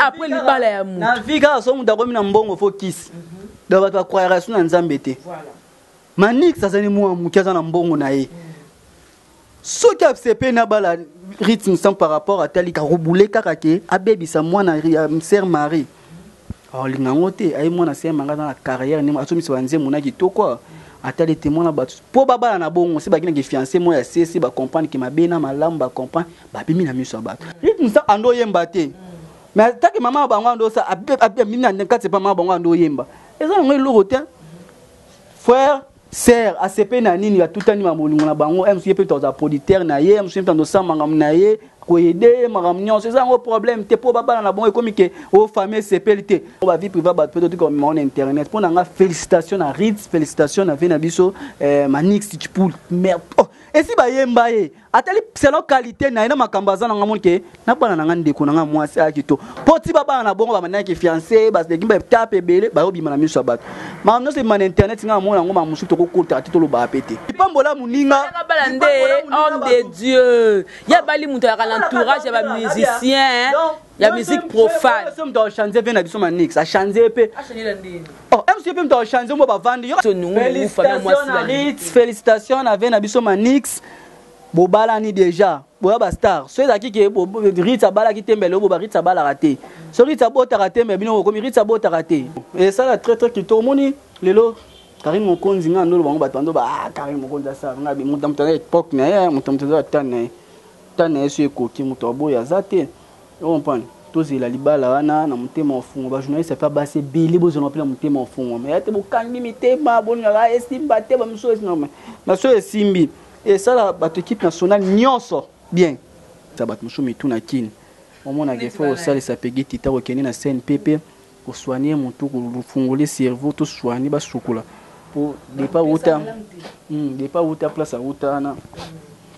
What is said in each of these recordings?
Après libala ya moto na vie kaka so moto akomi na mbongo fo kisi. Donc bato bacroyaka so na Nzambe te. Manix azali mwa moke, aza na mbongo na ye. Soki asepeli na bala rythme sans par rapport atali karobule kaka ke abebisa mwana ya sœur Marie, aolinga yango te. Aye mwana sœur Marie aza na carrière, ndenge azomisa banzembo na kitoko, atali te mwana bato mpo babala na bongo. Se bakinaki fiancé mo ya sesi, bacomprendre ke mabe na malamu, bacomprendre, babimi na miso ya bato. Rythme sa ando oyemba te, mais taki mama bango ando osa abimi na kati epa mama bango ando oyemba, eza yango eloko te. Frère, sœur asepe na nini, atutani ba bolingo na bango. Mosu ye mpe toza producteur na ye, mosu ye mpe andosala makambo na ye, koyede ye makambo nyonso, eza yango problème te. Mpo babala na bango, ekomi ke o famille esepeli te. Bavie privée bato mpe totika komema na internet. Mpo na nga, félicitation na Ritz, félicitation na vie na biso Manix Chipul. Merde, oh, esi bayemba ye, atali selon qualité na ye na makambo aza nanga, moni ke na bana na nga, ndeko na nga mwasi ayaki to mpo ti babana na bongo, bamandaki fiancé, baleki baetape ebele, bayobima na miso ya bato. Makambo nyonso ebima na internet, nga namona yango. Makambo mosusu tokokotaka te, tolobaka pe te. Lipambola moninga. Bala nde homme de Dieu ya bali moto ayaka na entourage ya bamusicien ya musique profane. So moto achange mpe na biso Manix achange mpe. Oh, mc mpe moto achange mo bavandi. Félicitation na ve na biso Manix, bobalani déjà, boya bastar. So ezalaki ke Ritz abalaki te, mbele oyo ba Ritz abalaka te. So Ritz abotaka te, me bino bokomi Ritz abotaka te. Esala très très kitoko. Omoni lelo Karine Mokonzi, nga ndolo bango bato bando ba ah, Karine Mokonzi asala nga moto moto aza époque na ye, moto moto aza ta na ye, ta na ye. So ekoki, moto aboyi aza te. Ocomprendre? Tozela libala wana na motema ofungo. Bajournaliste ape basi ebele bozala mpe na motema ofungo, me ya te bokangi mitema, bolingaka esimba te. Bamiso esimba na so esimbi, esala bato équipe nationale nyonso bien. Sa bato mosusu mitu na kini omonaka efo kosalisa pegi tita kokende na CNPP kosoigne motu, kofungole cerveau, tosoigne, basukola po depa wuta, depa wuta place awuta wana,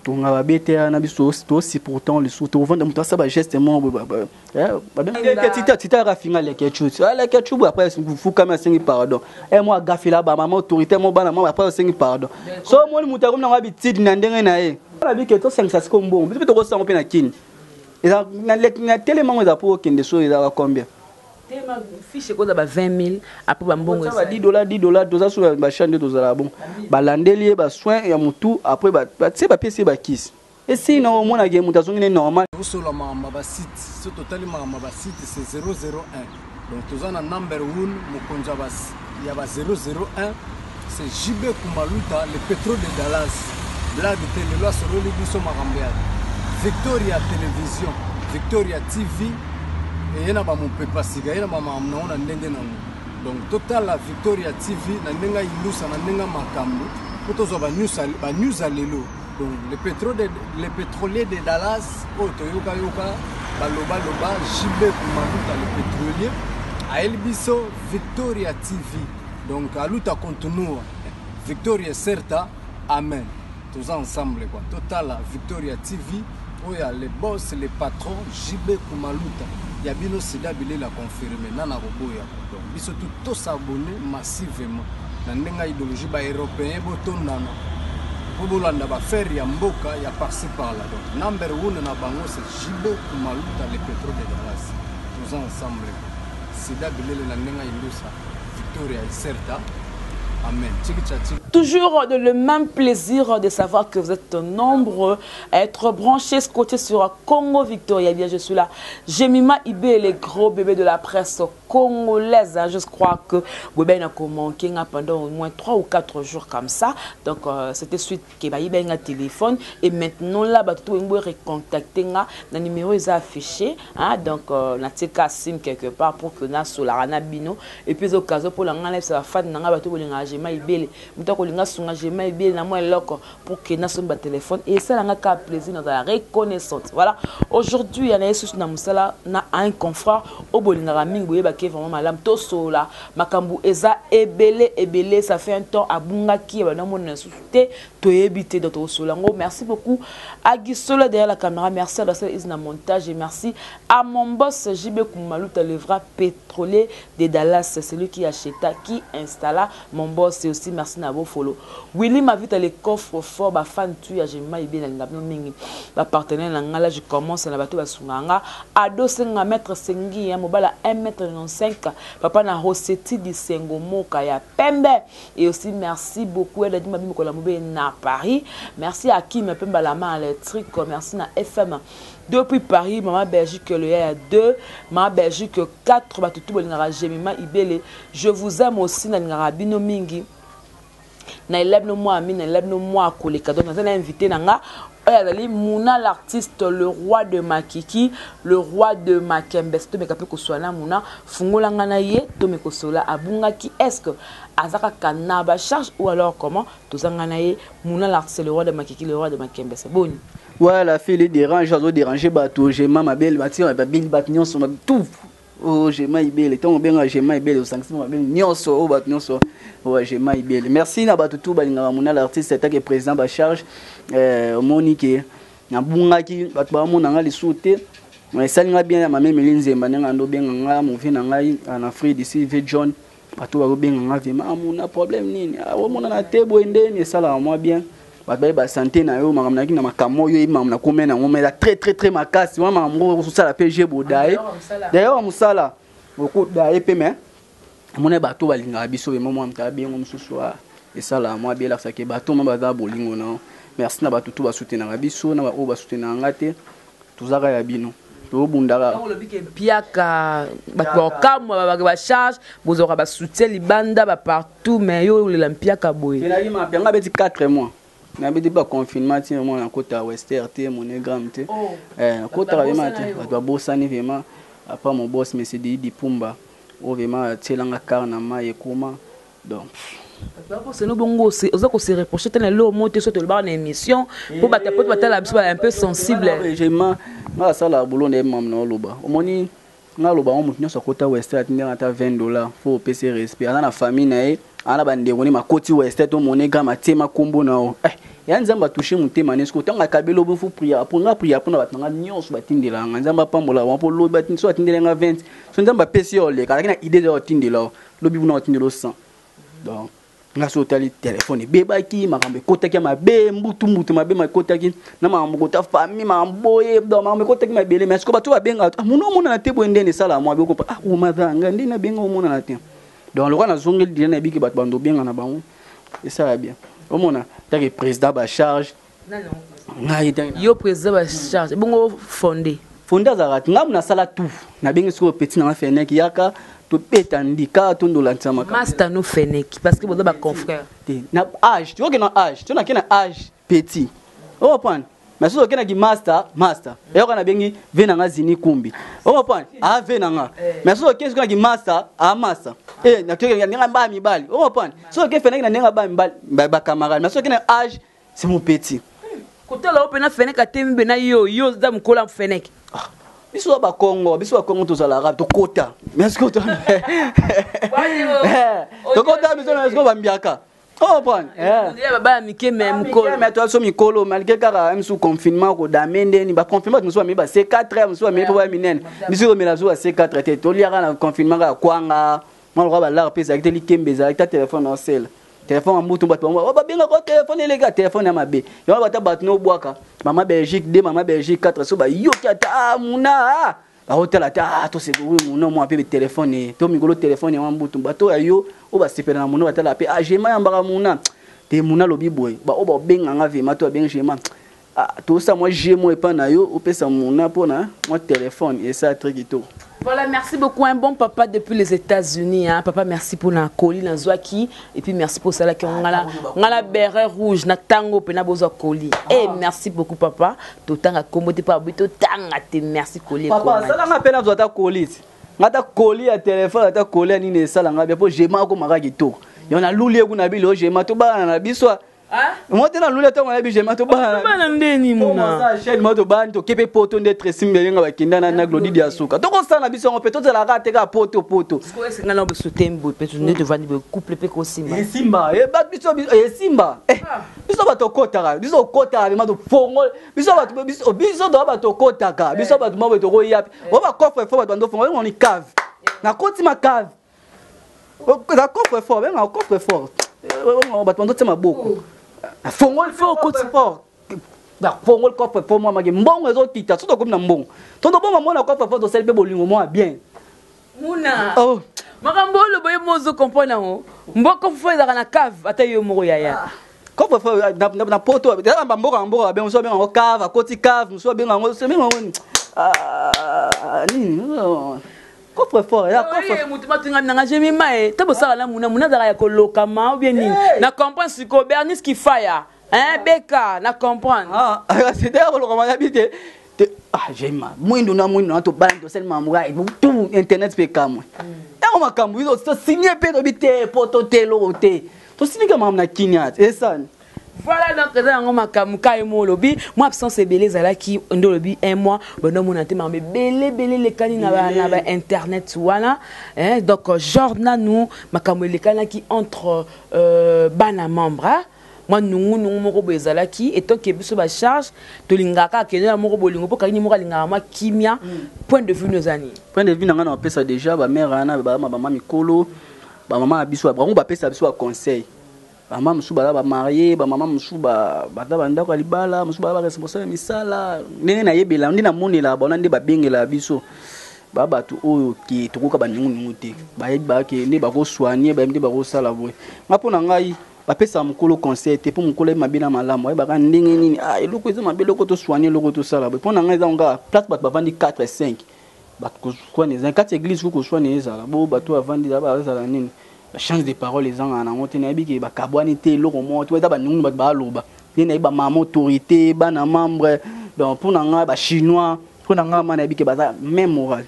tonga babete wana. Biso tosupportant lisusu, tovanda moto asala bageste moko boye. Tita tita afinga leke chu, leke chu boye, après fukami, asengi pardon. E mo agafela bamama autorité mo bana mo, après asengi pardon. So omoni moto akomi nango habitude na ndenge na ye. Bike tosangisa siko mbongo, biso mpe tokosango mpe na kini na telemango eza mpo okende. So ezaka combien? Fiche ekoza ba 20 000, après bambongo. Ba 10 $, 10 $, toza so bachan nde tozala bon. Balandeli ye basoin ya motu, après batie, bapesi ye bakisi, esili na omonaka moto azongi ne normal. Osola makambo ya basite. So totali makambo ya basite, c'est 001. Donc toza na number 1, mokonzi ya ba 001, c'est JB Kumaluta, le pétrole de Dallas. Blague te, lelo asololi biso makambo ya Victoria Télévision, Victoria TV. Eye na bamopepa sika, ye na bamakambo nango na ndenge nango. Donc totala Victoria TV na ndenge ayindusa, na ndenge makambo, mpo tozwa banews ya lelo. Donc le pétrolier de Dallas oyo toyokayoka balobaloba, JB Kumaluta le pétrolier ayeli biso Victoria TV. Donc aluta continua, victoria certa, amen. Toza ensemble quoi. Totala Victoria TV oyo ya le boss, le patron JB Kumaluta ya bino sida bilela confirme nana koboya. Donc biso tu tosabonne massivement na ndenge ya idéologie. Baeuropéen botondana mpo bolanda baaffaire ya mboka ya par-ci par-là. Donc number one na bango, c'est JB Kumaluta le pétrole de Dallas. Toza ensemble, sida bilele na ndenge ya indusa, victoria certa, amen. Tiki tcha. Toujours de le même plaisir de savoir que vous êtes nombreux à être branchés, scotchés sur Congo Victoria. Eh bien, je suis là. Jemima Ibé, les gros bébés de la presse congolaise. Hein. Je crois que Bébé n'a manqué pendant au moins 3 ou 4 jours comme ça. Donc, c'était suite que bah, il un téléphone. Et maintenant, là, bah, tout le monde recontacter le numéro est affiché. Hein. Donc, na sim quelque part pour que na solara bino. Et puis, occasion pour la ça va faire nanga bato bolinga Jema Ibele. Moto akolinga sunga Jema Ibele na mwa eloko pour que nasomba téléphone et esalanga kaka plaisir, nazala reconnaissante. Voilà, aujourd'hui ya na ye susu na mosala na un confrère oyo bolingaka mingi, boyebaki vraiment malamu. Tosola makambo eza ebele ebele. Ça fait un temps abungaki ya banamona na susu te, toyebi te. Donc tokosola yango. Merci beaucoup à Gisola derrière la caméra, merci à Lasel Is na montage et merci à mon boss JB Kumaluta, le vrai pétrolier de Dallas, celui qui acheta, qui installa mon boss. Et aussi merci na beau Mofolo. Willy Mavita le coffre fort ba fan tu ya Jemima Ibe na linga bino mingi. Ba partenaire na nga là je commence na bato ba sunga nga. Ado senga maître Sengi hein mobala 1m95 papa na Rossetti di Sengo Moka ya pembe. Et aussi merci beaucoup Eda Dima Bimoko la mobe na Paris. Merci à Kim Pemba la main électrique. Merci na FM. Depuis Paris, maman Belgique le yaya 2, maman Belgique 4 bato tout bolingaka Jemima Ibele. Je vous aime aussi na lingaka bino mingi. Na elab no moi ami na elab no moi koleka donc naza na invité na nga oyo azali Muna l'artiste le roi de Makiki le roi de Makembe tomeka mpe koswala na Muna fungola nga na ye tomeka kosola abungaki est-ce que aza kaka na ba charge ou alors comment toza nga na ye Muna l'artiste le roi de Makiki le roi de Makembe c'est boni. Ouais, la fille dérange, azo déranger bato, Jema mabele, bato babini bato nyonso, tout. Oh, Jema Ibele, tango benga Jema Ibele, osangisi mabele nyonso, oh bato nyonso. Ouais, Jema Ibele. Merci na bato tout balingaka Muna l'artiste atake président ba charge. Omoni ke nabungaki bato bamona nga lisusu te. Mais esali nga bien ya mamemeli nzemba ndenge ando benga nga movi na ngai en Afrique d'ici V John bato bakobenga nga vraiment amona problème nini omonana te boye ndeni esalaka mwa bien bato bayeba santé na yo makambo nayaki na makambo oyo makambo nakomia nango mais eza très très très makasi wana makambo moko okosala mpe je bodaye d'ailleurs mosala okodaye mpe mais amona bato balingaka biso vraiment mwa moto abengo mosusu esalaka mwa bien elakisaka bato mwa baza bolingo na yo merci na bato tu basoutenaka biso na baoyo basoutenaka nga te tozaka ya bino tobundaka olobi ke mpiaka bato bakokamwa bacharge bozwaka basoutien libanda bapartout mais yo olela mpiaka boye elaki mapia nga beti 4 mois nabeti ba confinement ti mwa nakota wester te monogramme te nakotaka vraiment te bato babosani vraiment apa mon boss monsieur Didi Dipumba oyo vraiment atielanga car na mai ekoma donc bakoseno bongo oza kose reproche te na eloko moko te so tolobaka na émission mpo bato poto batala biso un peu sensible vraiment nga asala boulot na ye mamu na oloba omoni nga aloba ngo moto nyonso akota wester atindaka ata 20 $ fo opesa respect aza na famille na ye aza na bandeko ne makoti wester to monegram atie makombo na yo ya nzambe atouche motema ne soki ntango akabeli obo fo prière mpo nga prière mpona bato na nga nyonso batindelaka nga nzambe apambola bango mpo lobi so atindeli nga 20 so nzambe apesi yo oleka azalaki na idée ya otindela yo lobi kuna otindela 100 donc nga so otali telefone ebebaki makambo ekotaki ya mabe mbutu mbutu mabe ekotaki na makambo kota famille makambo boye donc makambo ekotaki mabele mais sikoyo bato babengaka mona omonana te boye ndeni esalaka mwa bekopa ah omazanga nde nabenga omonana te donc lokola nazongeli dina nayebiki bato bando obenga na bango esala bien omona take président bacharge ngai yo président bacharge bongo fondé fondé azalaka te ngai nasala tout nabengi sikoyo petit nanga fenek yaka tobeta ndika tondolandisa makambo master no fenek parce que boza baconfrère te na âge toyoke na âge to nake na âge petit okoprendre mais soki okendaki master master eyoka nabengi ve nanga zini kumbi okoprendre a ve nanga mais soki oke soki master a master ndenge baya mibali okoprendre soki oke feneki na ndenge baya mibali bacamarade mais soki na âge c'est mon petit kotala yo mpena fenek atemi mpe na yo yo oza mokolo ya fenek biso bakongo biso bakongo tozalaka tokota mais sikoyo tokota biso na sikoyo bambiaka oprendre baya mike me mokolo me toza biso mikolo malgré kaka misu confinement kodame ndeni baconfinement bato mosusu bamei ba c4 mosusu bamei mpo baya minene biso komela biso ba c4 te toliaka na confinement kaka kwanga mwa lokola balare mpe ezalaki te likembe ezalaki ta telefone na osela telefone ya mbutu bato bango babengaka telefone eleka telefone ya mabe yango bata bato nobwaka mama Belgique 2 mama Belgique 4 so bayoki ata muna baotala ata tosekuri muna mwa mpe telefone to mikolo telefone ya mbutu bato ya yo oyo basepela na muna batala mpe agema yambaka muna te muna alobi boye baoyo babenganga vraiment to babengi gema tosala mwa je mo epa na yo opesa muna mpona mwa telefone esa très kitoko. Voilà, merci beaucoup. Un bon papa depuis les États-Unis. Hein. Papa, merci pour la colis, na zwaki. Et puis merci pour ça qui on a la béret rouge, na tango, pena bozo colis. Et merci beaucoup, papa. Totanga kombo te pa buto tanga te merci colis. Papa, ça la pena zo ta colis. Ngata colis ya téléphone, ata colis nini esala nga po jema ko maka kitoko. Yo na luli kuna bilo jema to bana na biso. Moi te na luli ntango nayebi jema to bana ndeni muna chaîne mo to bana tokepe poto nde tresi mbelenga bakenda na Glodi ya suka tokosala na biso yango mpe tozalaka te kaka poto poto nga na biso te mboye mpe nde tovandi boye couple mpe kosimba esimba biso esimba biso bato okotaka biso okotaka bima tofongo biso bato biso toa bato okotaka biso bato moko tokoya oyo bacoffre fort bato bando fongo oyongoni cave nakoti ma cave na coffre fort benga coffre fort. Bato banzotia maboko. Afongoli coffre fort. Bafongoli coffre fort mwa make mbongo ezokita soki tokomi na mbongo. Tondobonga mona coffre fort tosali mpe bolingo mwa bien. Muna. Oh. Makambo oyo boye mozo comprendre yango. Mboko fo ezalaka na cave ata yo moko yaya. Ah. Coffre fort na poto eza ba mboka mboka ba bengo bengo cave akoti cave mosusu abenga yango se benga yango ah, nini coffre fort ya coffre mutu matunga nanga je mima e to bosala na muna muna azalaka ya kolokama ou bien nini na comprendre sikoyo Bernice Kifaya hein beka na comprendre ah c'était ya kolokama ya bite te ah jema mwindu na mwindu na tobala tosali makambo kaka tout internet mpe kamwe yango makambo biso tosigne mpe tobi te poto te eloko te tosilika makambo na kinia esani. Voilà, donc eza yango makambo ka ye mo olobi mwa absence ebele ezalaki nde olobi un mois bando omona te makambo ebele ebele elekani na ba internet wana, hein. Donc genre nanu makambo elekanaki entre bana membre mwa nungunungu moko boye ezalaki etoke biso bacharge tolingaka kaka kende na moko bolingo mpo Karine moko alingaka mwa kimia. Point de vue no eza nini? Point de vue na ngai na bapesa déjà bamare wana bamama mikolo, bamama na biso, bango bapesa biso baconseil. Bamama mosusu baza bamarie, bamama mosusu baza bandako ya libala, mosusu baza baresponsable ya misala. Ndenge nayebela, nde namonela bango, nde babengelaka biso ba bato oyo ke tokoka banungunungu te, bayebi bake nde bakosoigne, bayebi nde bakosala boye. Nga mpo na ngai bapesaka mokolo conseil te mpo mokolo ayebi mabe na malamu, ayebaka ndenge nini ah, eloko eza mabe, eloko tosoigne, eloko tosala boye. Mpo na ngai eza kaka place bato bavandi 4 5 bato koswane eza kati église, ko koswane ezala bo bato bavandi ezala nini chance de parole ezangaka nango te. Nayebi ke bakabwani te, eloko moko te eza banungu bato baaloba nde nayebi bamama autorité bana membre. Donc mpo na ngai bachinois, mpo na ngai ma nayebi ke baza même moral.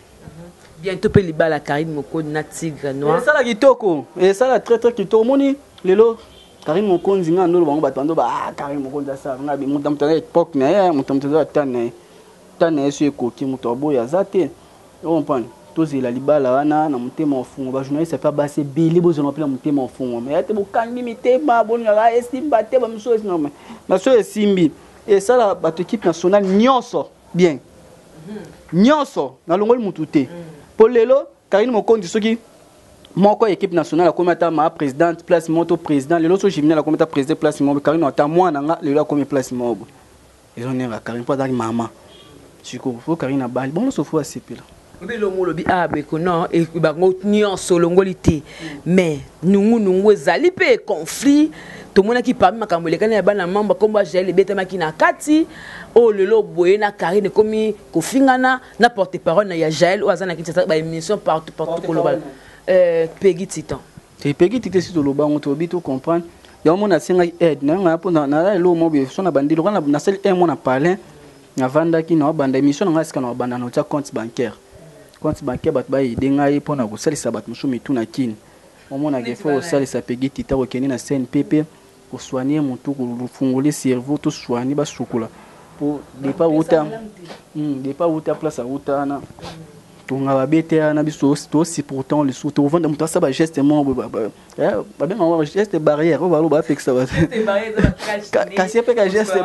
Bientôt mpe libala Karine Mokonzi na Tigre Noir. Esala kitoko, esala très très kitoko. Omoni lelo Karine Mokonzi, ngai ndolo bango bato bando ba ah, Karine Mokonzi asala ngai moto moto aza époque na ye, moto moto aza ta na ye, ta na ye so ekoki moto aboyi aza te. Ocomprendre, tozela libala wana na motema ofungo. Bajournaliste mpe basi ebele bozonga mpe na motema ofungwama ya te, bokangi mitema bolingaka esimba te, bamiso esimba na so esimbi esala bato équipe nationale nyonso bien nyonso nalongoli mutu te. Mpo lelo Karine Mokonzi soki moko équipe nationale akomi ata ma présidente place moko to président lelo so Juvenal akomi ata président place moko, Karine ata mwana nga lelo akomi place moko ezonenga Karine mpo azalaki mama. Sikoyo fo Karine abali bongo nyonso fo asepela. Obi elongo olobi ah beko non bango nyonso olongoli te, mais nungunungu ezali mpe conflit tomonaki parmi makambo elekani ya bana mamba nkombo ya Jael ebetamaki na kati oyo lelo boye na Karine ekomi kofingana na porte parole na ya Jael oyo aza na Kinshasa, baémission partout partout koloba Pegi Titan. Te, Pegi Titan esi toloba yango, tolobi to comprendre yango. Mona asengaki aide na ngai mpo na eloko moko boye so na bandi lokola nasali un mois na palin navandaki na banda émission na ngai sika na banda na otia compte bancaire, compte bancaire bato baaider ngai mpona kosalisa bato mosusu mitu na kini. Omonaka fo kosalisa Pegi Tita, kokende na CNPP kosoigne motu, kofungole cerveau, tosoigne basukola po départ uta départ uta place auta wana tonga babete wana biso tosupportant lisusu tovanda moto asala bageste moko babenga geste barrière oyo balo bapekisa bato kasi mpe ka geste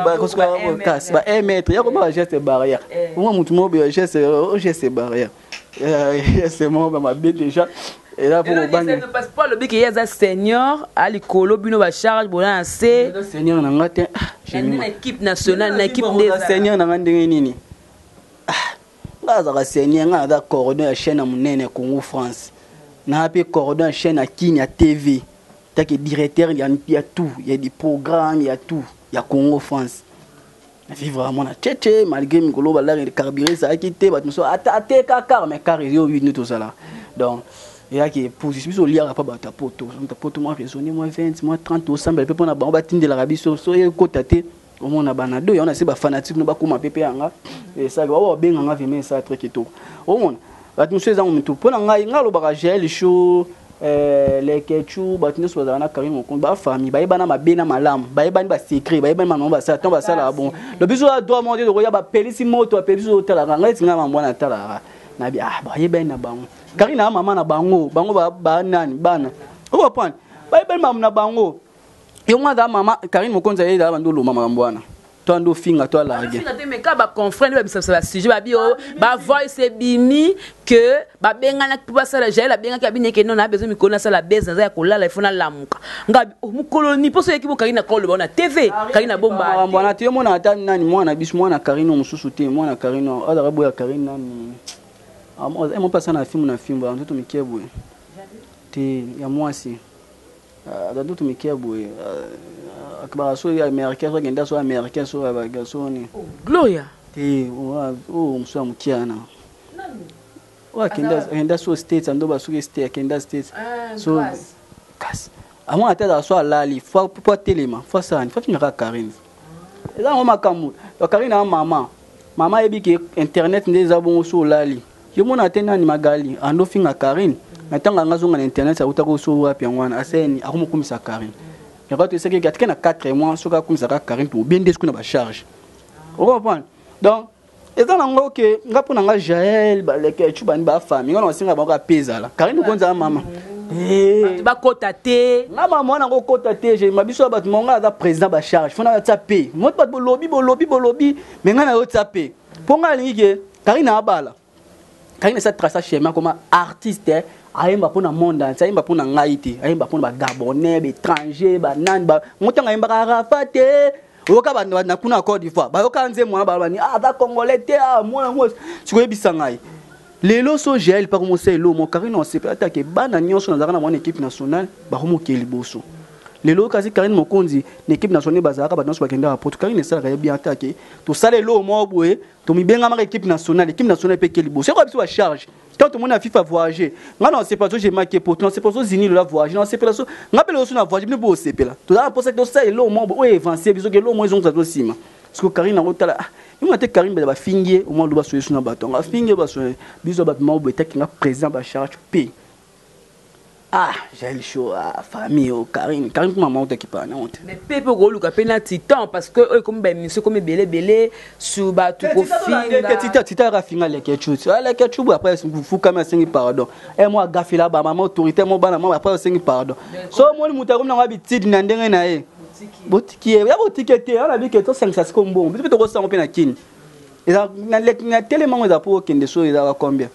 kasi ba 1 mètre ya koba geste barrière omwa motu moko boye geste geste barrière geste moko mabe déjà eza mpo kobanga. Passeport alobi ke ye aza senior alikolo bino bacharge bona na se. Senior na nga te. Na équipe nationale na équipe nde. Senior na nga ndenge nini? Nga azalaka senior? Nga aza coordon ya chaîne ya monene ya Congo France, naa mpe coordon ya chaîne ya Kini ya TV take directeur ya tout ya des programmes ya tout ya Congo France. Vivre vraiment na tchetche malgré mikolo balari carburant ezalaki te, bato mosusu ata ateka car mais car eyo nde tozala. Donc eyaki position biso oliaka mpa bato ya poto, moto poto mwa raisonner mwa 20 mwa 30 osambela mpe mpona bango batindelaka biso so ekota te. Omona bana do yango na se bafanatique no bakóma mpe mpe yanga esali bao babenganga vraiment esala très kitoko. Omona bato mosusu ezango mitu mpo na ngai ngai alobaka Jael Show, Lekechu, bato nyonso bazala na Karine Mokonzi bafamille bayebana mabe na malamu, bayebani basecret, bayebani mamamo basala ntango basalaka bongo. Lo biso ya droit moko te tokoya bapelisi moto apelisi biso otalaka ngai eti ngai mambo wana natalaka nabi ah bayebani na bango. Karine na mama na bango, bango banani bana okoprendre bayebani mambo na bango. Yo mwa aza mama Karine Mokonzi ayezala bando oloma makambo wana. To ando finga to alargue. Finga te mais ka ba confrères ba bisa ba sujet ba bio ba voice ebimi que ba bengana po basala Jael abengaki abini ke non na besoin mikolo nasala base naza ya kolala il faut nalamuka nga oh, mokolo ni poso yaki bokangi na koloba na TV kangi na bomba makambo wana te omona ata nani mwana biso mwana Karine mosusu te mwana Karine azalaka boya Karine nani mo mpe asala na filme na filme ba nzoto mike boye te ya mwasi aza nzoto mike boye akibaka so américain so akenda so américain so so ni oh, Gloria te oyo mosusu ya moke wana oyo akenda so States ando basuki States akenda States ah, so kasi amona te azala so alali po atelema fo asala fo afingaka Karine eza yango makambo Karine aa mama mama ayebi ke internet nde eza bongo so olali yo mona te nani Magali ando finga Karine na ntango anga azonga na internet autaka so wapi yango wana aseni akomokumisa Karine yango to esaki atike na 4 mois soki akumisaka Karine to obende soki na bacharge ocomprendre. Donc eza nango ke nga mpo na nga Jael baleke cu bani bafami nga na basenga bango ape ezala Karine okonzala mama bato bakota te. Nga mama wana ngo kota te ma biso ya bato monga aza président bacharge fo na tia pe moto bato bolobi bolobi bolobi me ngai na yo tia pe mpo ngai alingi ke Karine abala Karine esa traça chemin koma artiste ayemba mpo na monde entier, ayemba mpo na ngai te, ayemba mpo na bagabonais, baétranger, banani ngo ntango ayembaka Arafa te oyoka na kuna ya Côte d'Ivoire bayoka nzembo wana balobani aza congolais te mwana ngo sikoyebisa ngai lelo so Jael mpe akomosala elomo Karine osepela atake bana nyonso nazalaka na mwana équipe nationale bakomokee liboso lelo kasi Karine Mokonzi na équipe nationale bazalaka bato nyonso bakendaka poto. Karine esalaka ye bien atake tosala eloko moko boye tomibengamaka équipe nationale, équipe nationale mpe eke liboso ekoka biso bacharge. Tant tomoni na FIFA voyage nga na osepela so jemaki poto na osepela so zini lola voyage na osepela so nga mpe lelo so na voyage bino mpe osepela tozala na mposa tosala eloko moko boye oyo avance biso ke eloko moko ezongisa to nsima parce que Karine yango tala ah yonga te Karine bela bafingi ye omwa loba soye so na bato yango afingi ye basoye biso bato moko boye taki nga président bacharge mpe ah Jael Show ah famille oh Karine Karine kuma mama otaki pa na honte. Mais pepe okoluka mpe na titan parce que oyo ekomi baémission ekomi ebele ebele sur bato kofinga. Tita tita afinga leke chu leke chu après fukami asengi pardon e mo agafela ba mama autorité mo bana mama après asengi pardon so omoni moto akomi nango abitide na ndenge na ye botiki ye ya botiki te wana bike tosangisa siko mbongo biso mpe tokosango mpe na kini eza na telemango eza mpo okende so ezaka combien?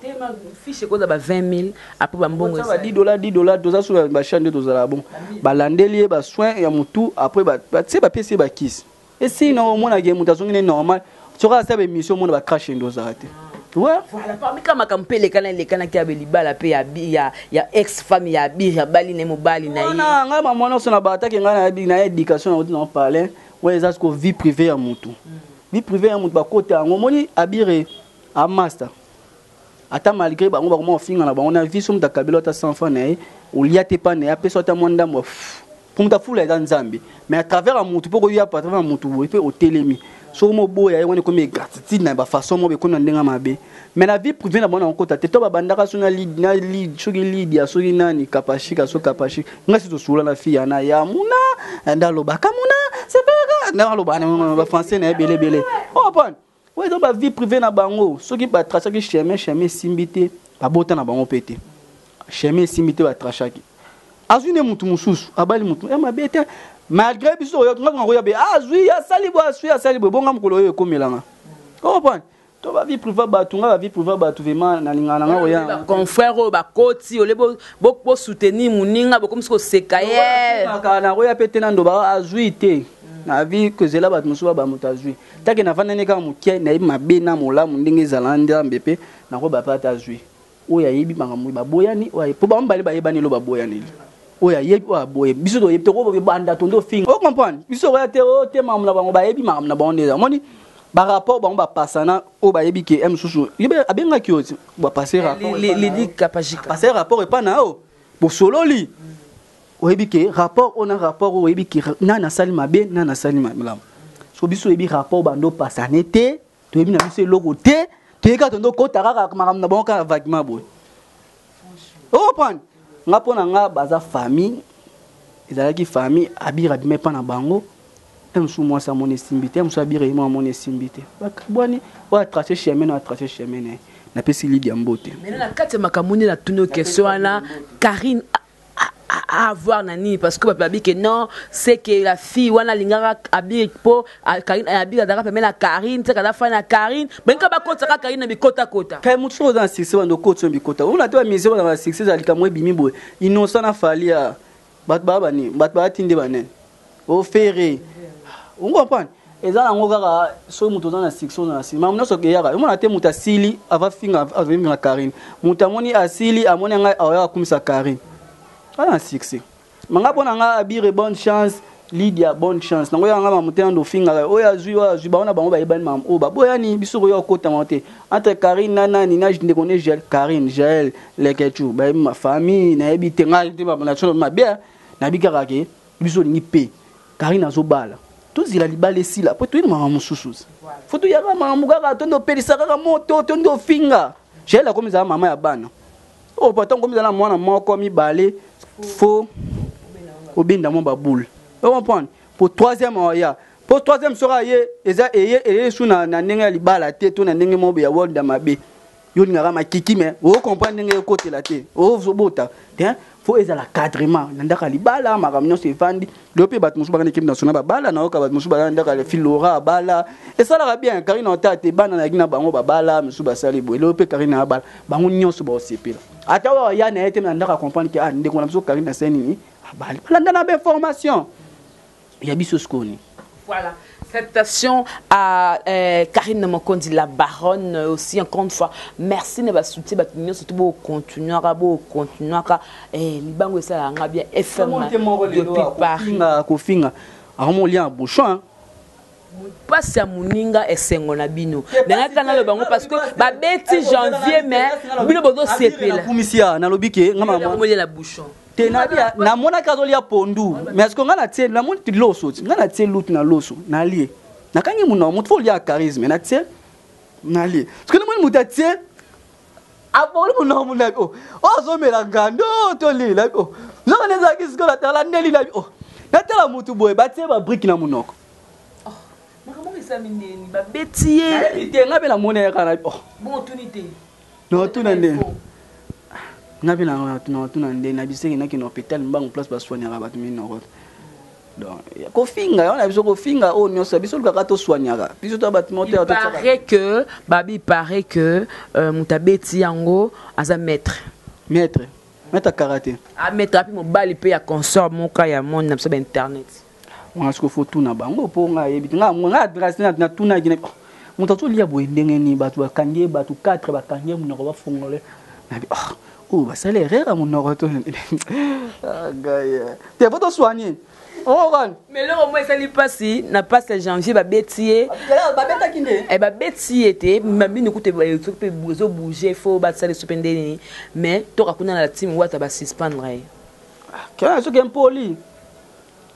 Tema fiche ekoza ba 20 000 après bambongo. Ba 10 $, 10 $, toza so bachan nde tozala bon balandeli ye basoin ya motu après batie bapesi ye bakisi esili na omonake moto azongi ne normal soki asala baémission omona bacrash nde ozala te. Ouais. Voilà, parmi ka makambo mpe elekana elekanaki ya libala mpe ya ex femme ya Abiri abali na ye mobali na ye. Wana ngai mama nyonso na bataki ngai nayebi na éducation na na parler oyo eza siko vie privée ya motu, vie privée ya motu bakota yango omoni Abire amaster ata malgré bango bakoma kofinga na bango na vie so moto akabeli ata 100 francs na ye olia te pa na ye apesa ata mwa ndambo po moto afula eza Nzambe mais à travers ya motu mpo koya à travers ya motu boye mpe otelemi soki moboya ye wana ekomi ingratitude na bafaçon moko ekomi na ndenge mabe mais na vie privée na bango na kokota te to babandaka so na lid soki Lidia soki nani Kapashika so Kapashika nga si tosula na fille yana ya muna nde alobaka muna sepelaka nde alobaka na bafrançais na ye ebele ebele ocomprendre oyo eza bavie privée na bango. Soki batrachaki chemin, chemin esimbi te, babota na bango mpe te, chemin esimbi te, batrachaki azwi nde mutu mosusu abali mutu ya mabe te malgré biso oyo nga koya be azwi asali boye aswi asali boye bonga mokolo oyo ekomelanga comprendre to bavie privée bato nga bavie privée bato vraiment nalingaka nanga koya. Confrère oyo bakoti ole bosoutenir moninga bokomisi koseka ye. Nakoya mpe te na ndoba azwi te na vie kozela bato mosusu ba moto azwi take navandani kaka moke nayebi mabe na molamu ndenge ezala Nzambe mpe nakoyeba mpe ata azwi oyo ayebi makambo baboyani po bango mibale bayebani elo baboyaneli oyo ayebi oyo aboye biso toyebi tokobanda tondo ofinga ocomprendre biso okoya te o te makambo na bango bayebi makambo na bango nde eza omoni barapport bango bapasana oyo bayebi ke mosusu abengaki oyo bapase rapport. Lidi Kapajika. Pase rapport epa na yo bosololi oyebi ke rapport oyo na rapport oyo oyebi ke nani asali mabe nani asali malamu so biso oyebi rapport bando opasane te toyebi na biso eloko te toyebi kaka tondo okota kaka makambo na bango kaka vaguement boye ocomprendre nga mpo na nga baza famille ezalaki famille Abir abima epa na bango te mosusu mwasi amoni esimbi te mosusu Abir eyemo amoni esimbi te bakabwani oyo atrace chemin na atrace chemin na ye napesi Lidia mbote. Maintenant na kati ya makambo nde natuni question wana Karine. avoir na nini? Parce que bato babi ke non, c'est que la fille wana alingaka Abiri mpo Abiri azalaka pembeni na Karine, seke aza fani na Karine, balinga bakotisaka Karine na bikotakota. Kai moto soki oza na succès, bando okotisa yo bikota. Omona te bamusicien bazalaka na succès, ezala likambo ebimi boye, Innocent na Fally ya bato baa banini, bato baati nde banene ofere, ocomprendre? Eza nango kaka soki moto oza na succès, oza na succès, makambo nyonso eyaka. Omona te moto asili ava finga, afinga Karine, moto amoni asili, amoni ngai aoya akumisa Karine, aza na succès. Manga mpo na nga, Abire, bonne chance. Lydia, bonne chance. Nango yanga mamu te, ando fingaka oyo azwi, oyo azwi. Bango na bango bayebani. Mamu oyo baboyani, biso koya okotama te entre Karine na nani na ndeko ne Jael. Karine, Jael, Lekechu, bayebi ma famille, nayebi te. Ngai te na mabe, nayebi kaka ke biso olingi mpe Karine azobala, tozela libala esila po toyini makambo mosusu. Fo toyaka makambo kaka tondi opelisa kaka moto, tondi ofinga. Jael akomi ezala mama ya bana oyo po ntango komizala mwana moko mibale, fo obenda mwa baboule, ocomprendre? Po troisième oya, po troisième soki aye, eza eye eye su na ndenge ya libala te to na ndenge moko ya world ya mabe. Yo olingaka makiki, mais ocomprendre ndenge ekotela te, ozobota te. Fo ezala cadrement na ndako ya libala, makambo nyonso evandi. Lelo mpe bato mosusu baka na équipe nationale babala, nayoka bato mosusu baza na ndako ya Filora abala, esalaka bien. Karine ota te, bana nayaki na bango babala, mosusu basali boye. Lelo mpe Karine abala, bango nyonso baosepela. Ata oyo aya na ye te na ndako acomprendre ke ah, ndeko na biso Karine asali nini, abali. Balanda na bainformation ya biso sikoni. Voilà. Salutations à Karine Mokondi, la baronne aussi, encore une fois. Merci de votre soutien. Surtout, pour continuer, pour continuer. Eh, libango ça bien FM depuis Paris. Kofinga, akomolia na bouchon, hein. Mpasi ya moninga esengo na bino. Nangaka naloba yango parce que babeti janvier, mais bino bozosepela. Nakumisi ya nalobi ke nga mama akomolia na bouchon. Te, nabia namonaki azolia pondu, mais est-ce que nga natie, namoni loso ti nga natie lutu na loso, nalie, nakangi monoko. Moto fo olia charisme, natie, nalie, parce que namoni moto atie, aboli monoko, monabi o oyo azomela ngando to nini. Nabi o nzoka nde ezalaki sikoyo natala ndeli, nabi o natala motu boye, batie babrique na monoko. Makambo esami ndeni babeti ye? Nayebi te, nga mpe namoni ye kaka, nabi o Bongo otuni te? Naotuna nde nga mpe naotuna nde na biseki, nakende hôpital mbangu, place basoignaka bato minoko. Donc kofinga yango na biso, kofinga oyo nyonso ya biso, olukaka tosoignaka biso to bato moko te. Il paraît que babi, il paraît que moto abeti yango aza maître. Maître, maître karaté. Ah, maître api mobali mpe ya consort moko ya monde na biso bainternet. Wana sikoyo fo tuna bango, mpo nga ayebi te. Nga adresse natunaki, moto azolia boye ndenge nini? Bato bakangi ye, bato 4 bakangi ye monoko, bafongole. Nabi oh, oyo basali erreur ya monoko to ngai te, fo tosoigne okani. Mais eloko mo esali mpasi na mpasi ya janvier, babeti ye. Babetaki nde? Babeti ye te, mabini kutu soki mpe ezobouge, fo basala so mpe nde nini, mais toka kuna na team Wata basuspendre ye. Kena soki impoli,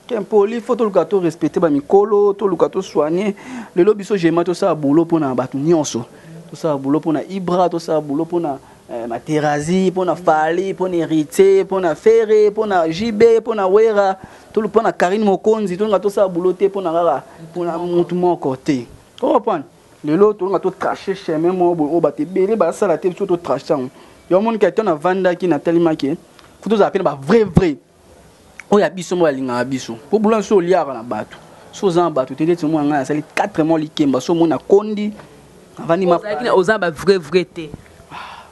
ke impoli, fo toluka to respecte bamikolo, toluka tosoigne. Lelo biso gema tosala boulot mpona bato nyonso, tosala boulot mpona Ibra, tosala boulot mpona Materazi, mpona Fally, mpona Héritier, mpona Ferre, mpona JB, mpona Wera, mpona Karine Mokonzi. Tolinga tosala boulot te mpona kaka mpona motu moko te, comprendre? Lelo tolinga totrace chemin moko boye oyo bato ebele basala te, biso totrace yango. Yo omoniki ata navandaki, natalimaki, fo tozala mpe na bavrai vrai oyo ya biso moko balingaka biso, mpo bula so oliaka na bato, so oza na bato te. Ndeti omona ngai nasali 4 mois likemba, so omoni nakondi, navandi. Oza na bavrai vrai te,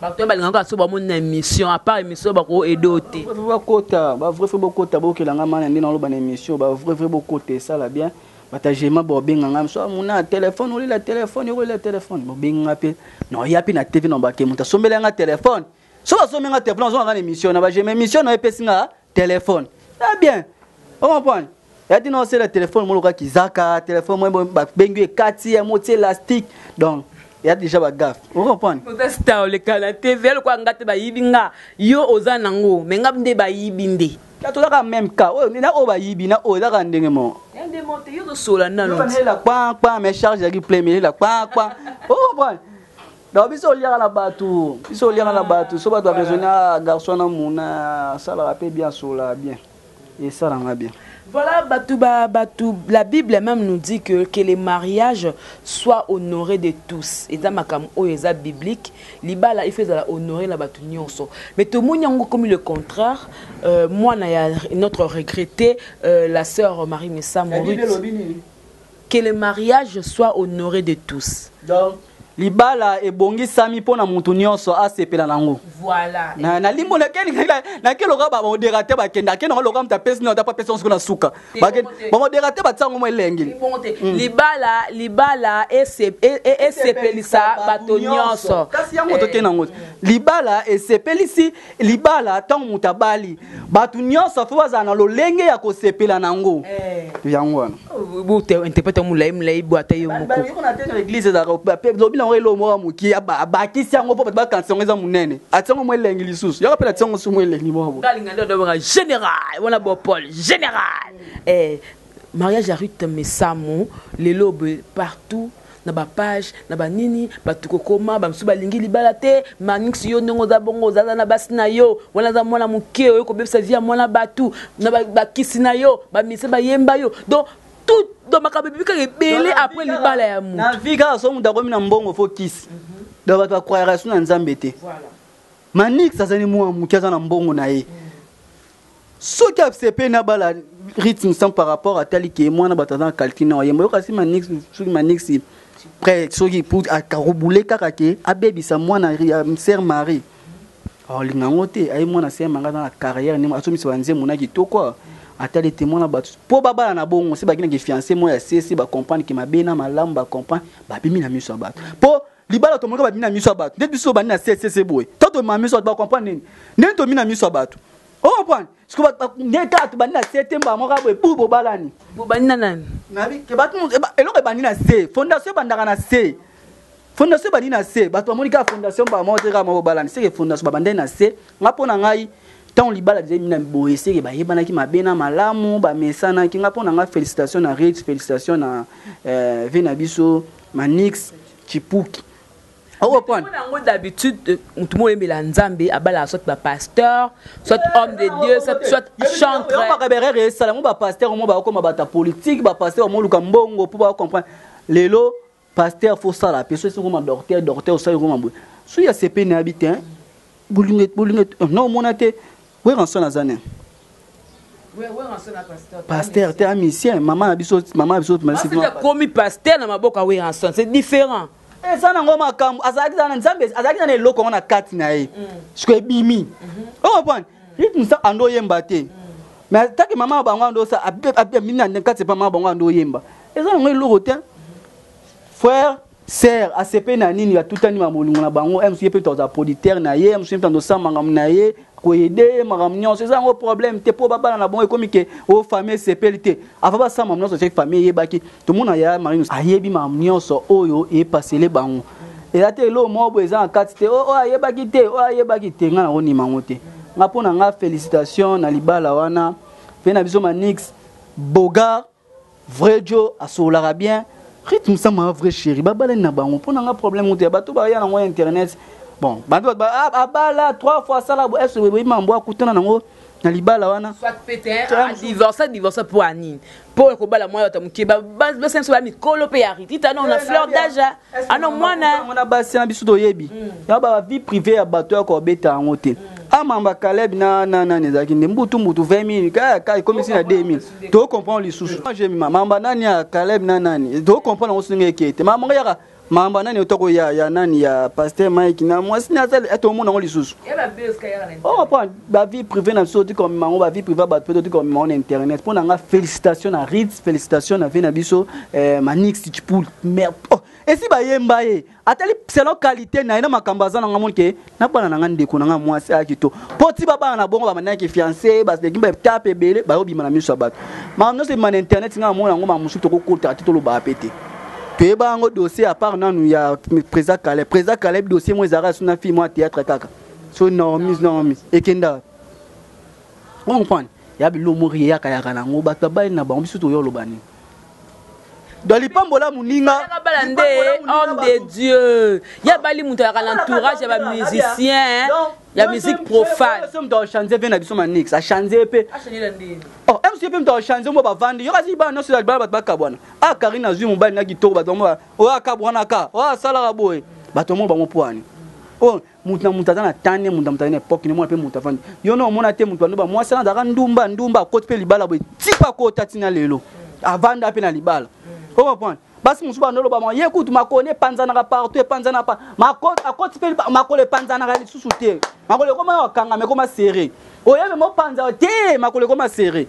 bato oyo balingaka so bamoni na émission, à part émission bako aider yo te. Bakota bavrai vrai, bokota, bokelanga mana nde naloba na émission. Bavrai vrai bokota, esala bien. Bato ya gema bobenga ngai, so amona telefone, olela telefone, olela telefone, bobenga ngai mpe naoya mpe na TV na bake. Moto asombeli nga telefone, so basombi nga telefone, azonga na émission na bagema, émission na epesi nga telefone ah bien, ocomprendre? Ya tina osala telefone moloka kizaka telefone mo babengi ekati ya motie élastique, donc ya déjà bagaffe, ocomprendre? Oza star, oleka na TV, alokwa nga te, bayibi nga. Yo oza nango, me nga nde bayibi nde. Tozaka même cas oyo na oyo bayibi na oyo ezaka ndenge moko. Nde mo te, yo ozosola nano. Lela kpan kpan, mais charge ezalaki plein, mais lela kpan kpan, ocomprendre? Donc biso oliaka na bato, biso oliaka na bato, so bato baraisonne. Garçon na muna asalaka mpe bien, asolaka bien. Esala nga bien. Voilà, batu ba batu la Bible même nous dit que que les mariages soient honorés de tous. Eza makambo oyo eza biblique. Libala il faut ezala honoré na batu nyonso. Mais tomoni yango comme le contraire, euh, mwana ya notre regretté euh, la sœur Marie Misamu Ruth. Que le mariage soit honoré de tous. Donc libala ebongisami mpo na moto nyonso asepela nango. Voilà. Na na limbo na keni na kelo ka ba modérateur ba kenda kenda loka mta pesi na ta pesi na suka. Ba ba modérateur ba tsango mo elengi. Bongo te. Libala libala esepelisa bato nyonso. Kasi yango to kenda ngo. Libala esepelisi libala tango moto abali bato nyonso fo bazala na lolenge ya kosepela nango. Yango wana. Interprète molai molai bo ata yo moko. Yoko na te na église ezalaka lobi nango eloko moko ya mokie abakisi yango mpo bato bakanisa yango eza monene atia yango mwa elengi lisusu yaka mpe natia yango su mwa elengi moko boye. Alinga nde odobaka général wana bo Paul général. Eh, mariage ya Ruth Misamu lelo boye partout na ba page na ba nini bato kokoma ba mosusu balingi libala te. Manix yo ndenge oza bongo oza na basi na yo wana aza mwana moke oyo kobebisa vie ya mwana bato na bakisi na yo ba mise bayemba yo donc tout donc makambo ebibi kaka ebele après libala ya moto. Na vie kaka so moto akomi na mbongo fo kisi. Donc bato bakroyaka su na Nzambe te. Manix azali mwana moke aza na mbongo na ye. Soki asepeli na bala rythme sans par rapport atali ke mwana bato aza na calcul na oyemba yoka si Manix soki Manix prêt soki pour akarobule kaka ke abebisa mwana ya sœur Marie. Aolinga yango te aye mwana sœur Marie aza na carrière ndenge azomisa ba nzembo na kitoko atali te mwana bato po babala na bongo si bakina ke fiancé mo ya sesi ba comprendre ke mabe na malamu ba comprendre babimi na miso ya bato po libala tomonaka babimi na miso ya bato nde biso bandi na sese boye to tomema miso ya bato ba comprendre nini ndenge tomi na miso ya bato. O comprendre? Parce que nde kaka tobandi na se te mbala moko boye bu bobalani. Bobandi na nani? Nabi ke bato eloko ebandi na se, fondation ebandaka na se. Fondation ebandi na se, bato bamoni kaka fondation mbala moko te kaka moko bobalani. Seke fondation babandaki na se. Nga mpo na ngai ntango libala deja ebimi na boye seke bayebanaki mabe na malamu, bamesanaki. Nga mpo na ngai félicitation na Ritz, félicitation na vie na biso Manix Chipuki. Mpona yango d'habitude motu moko oyembela Nzambe abalaka soit ba pasteur, soit homme de Dieu, soit chantre. Makambo erreur esala yango ba pasteur mo bakokoma bato ya politique, ba pasteur bamoluka mbongo mpo bacomprendre. Lelo pasteur fo sala pe soki okoma docteur, docteur osali okoma boye. Soki ya sepe na yabi te, bolingo bolingo non omona te Werrason aza nini? Pasteur te amisien mama na biso mama na biso komi pasteur na maboko ya Werrason, c'est différent. Eza nango makambo azalaki na Nzambe azalaki na eloko yango na kati na ye. Siko ebimi. O comprendre? Rythme ça ando yemba te. Mais tant que mama bango ando ça abimi na kati pa mama bango ando yemba. Eza nango eloko te. Frère sœur asepe na nini atutani ma bolingo na bango MC pe toza producteur na ye MC pe toza makambo na ye koyede makambo nyonso eza yango problème te po babala na bango ekomi ke o famille esepeli te avant basala makambo nyonso soki famille eyebaki tomona ya Marine ayebi makambo nyonso oyo epasele bango eza te eloko moko boye eza na kati te oyo ayebaki te oyo ayebaki te ngai nakondima yango te ngai mpo na ngai félicitation na libala wana mpe na biso Manix Bogar vrai Joe asololaka bien rythme sama vrai chéri babalani na bango mpo na nga problème moto ya bato baya nango ya internet bon bato abala 3 fois asala bo est boyebi mambo akutana nango na libala wana soit peut-être divorce divorce mpo ya nini mpo kobala mwana bato moke basi biso ba mikolo mpe ya ritita no na fleur d'âge ano mwana mwana basi na biso toyebi ya ba vie privée ya bato ya kobeta yango te amamba Caleb na na nani ezalaki nde mbutu mbutu 20000 kaka kaka ekomisi na 2000 to comprendre lisusu je mamba nani ya Caleb na nani to comprendre yango ndenge ekete mamba ngo yaka mamba nani otoko ya ya nani ya pasteur Mike na mwasi na azali eto omona yango lisusu o comprendre ba vie privée na biso tiko mango ba vie privée bato pe tiko mango na internet pona nga félicitation na Ritz félicitation na vie na biso Manix Chipoul merde oh esi bayemba ye atali selon qualité na ye na makambo aza na nga moni ke na bana na nga ndeko na nga mwasi ayaki to po ti babana na bongo bamandaki fiancé basleki ba etape ebele bayobima na miso ya bato makambo nyonso ebima na internet nga namona yango makambo mosusu tokokota te tolobaka pe te toyeba yango dossier à part nanu ya président Caleb président Caleb dossier mo ezalaka so na fille mwa théâtre kaka so normis normis ekenda o comprendre ya biloko moko eyaka yaka nango bato babali na bango biso toyo oloba nini. Donc lipambola moninga. Bala nde homme de Dieu. Ya bali mutu ya l'entourage ya ba musicien ya musique profane. So mutu achange pe na biso manix, achange pe. Oh, MC pe mutu achange mo bavandi. Yo kasi bana nyonso ya bana bato bakabwana. Ah Karine azwi mobali na kitoko bato bango oyo akabwana ka, oyo asalaka boye. Bato mo bango pwani. Oh, moto na moto aza na tane, moto na moto aza na epoque ne mwana mpe moto avandi. Yo na omona te moto bando ba mwasi wana azalaka ndumba ndumba akoti mpe libala boye tipa akota tina lelo. Avanda mpe na libala. O comprendre? Basi mosusu bando loba ma ye kutu makolo epanzanaka partout epanzanaka pa makolo akoti mpe makolo epanzanaka lisusu te. Makolo ekoma ya kokangama ekoma serré. Oyebi mopanza te makolo ekoma serré.